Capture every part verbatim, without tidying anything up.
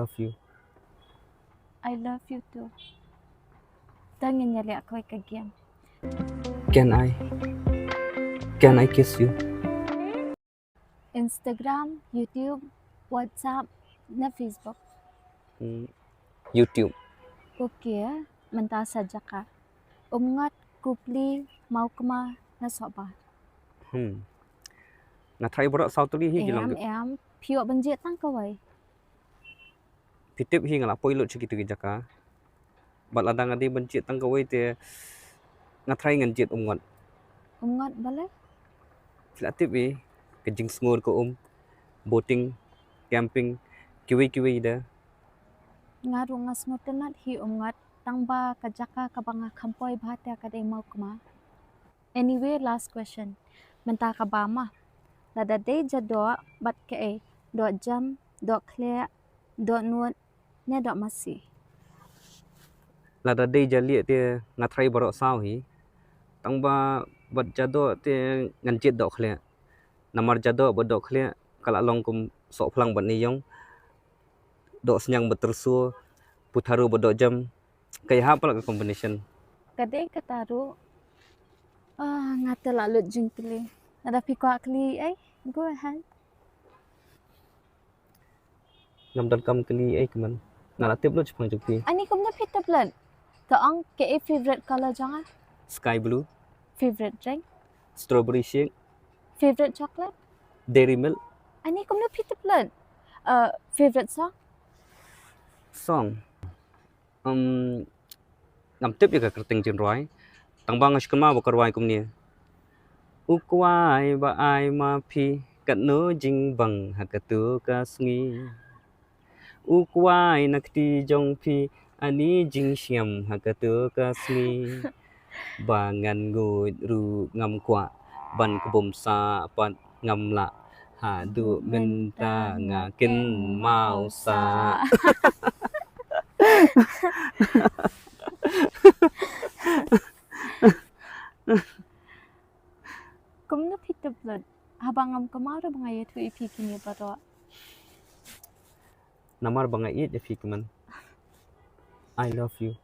Love you. I love you too. Tang ngin ïa leh kawei ka game. Can I? Can I kiss you? Instagram, YouTube, WhatsApp, ne Facebook? Hmm, YouTube. Okay, mynta sa jaka. Umngot, Kupli, Mawkma, ne Sohbar? Hmm. Nga try baroh saw tylli hi ki long. Em, em, phi ïoh ban jied tang kawei. Phi tip hi nga la poi lut sha kitu ki jaka. Bad lada nga dei ban jied tang kawei te nga try ngan jied Umngot. Umngot balei? Phi la tip hi ka jingsngur ka um, boating, camping, kiwei kiwei de. Nga ruh nga sngewtynnat hi Umngot, tang ba ka jaka kaba nga kham poi bha te ka dei Mawkma. Anyway, last question. Mynta ka bam ma. Lada dei ja doh bad kaei? Doh jem, doh khleh, doh nud, ne doh masi? Lada dei ja lieh te nga try baroh saw hi. Tang ba bad ja doh te ngan jied doh khleh. Namar ja doh bad doh khleh ka la long kum sohphlang bad ne ïong. Doh sniang bad tyrso, putharu bad doh jem. Ka ïahap palat ka combination. Ka dei kata ruh. Ah, nga te la lut jingkylli. Lada phi kwah kylli ei, go ahead. Ngam donkam kylli ei kumne. Nga la tip lut shaphang jong phi. Ani kumne phi tip lut? To ong kaei favorite color jong nga? Sky blue. Favorite drink? Strawberry shake. Favorite chocolate? Dairy milk. Ani kumne phi tip lut? Uh, favorite song? Song. Um, ngam tip ïa ka kyrteng jingrwai. Tang ba nga shu kynmaw ba ka rwai kumne. U kwai ba ai ma phi katno jingbang ha katu ka sngi. U kwai na kti jong phi ani jingshiam ha katu ka sngi. Ba ngan nguid ruh ngam kwah ban kbum sah pat ngam lah. Haduh mynta nga kynmaw sah. Kumno phi tip lut? Haba ngam kynmaw ruh ba nga ïathuh ïa phi kine baroh. Namar ba nga ïeit ïa phi kumne. I love you.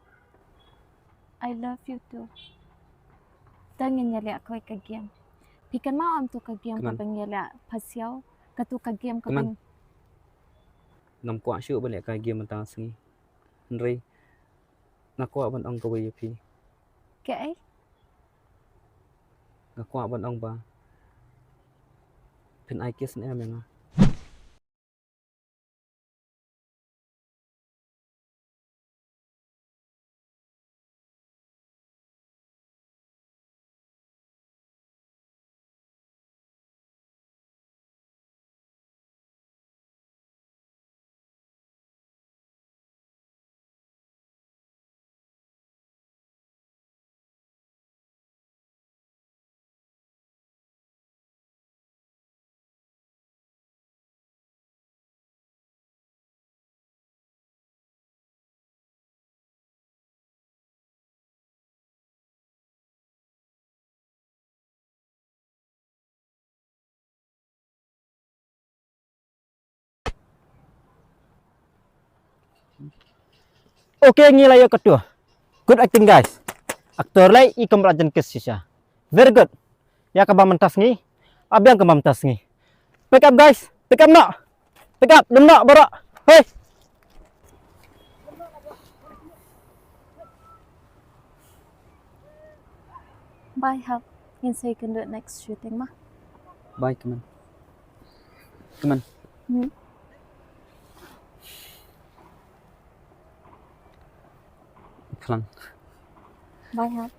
I love you too. Tang ngin ïa leh kawei ka game. Phi kynmaw em tu ka game kaba ngi ïa leh phasiaw? Katu ka game kaba ngi. Ngam kwah shuh ban leh ka game mynta ka sngi. Hynrei nga kwah ban ong kawei ïa phi. Kaei? Nga kwah ban ong ba phin ai kiss ne em ïa nga. Okay, ngi la ïoh katto. Good acting, guys. Actor lei i kam rajan ke shisha. Very good. Ïa kaba mynta sngi. Abiang kaba mynta sngi. Pick up, guys. Pick up noh. Pick up, lum noh baroh. Hei. Bye, Hap. Ngin sa ïakynduh next shooting ma. Bye, Kmen. Kmen. Hmm. Phlang. Bye, Hap.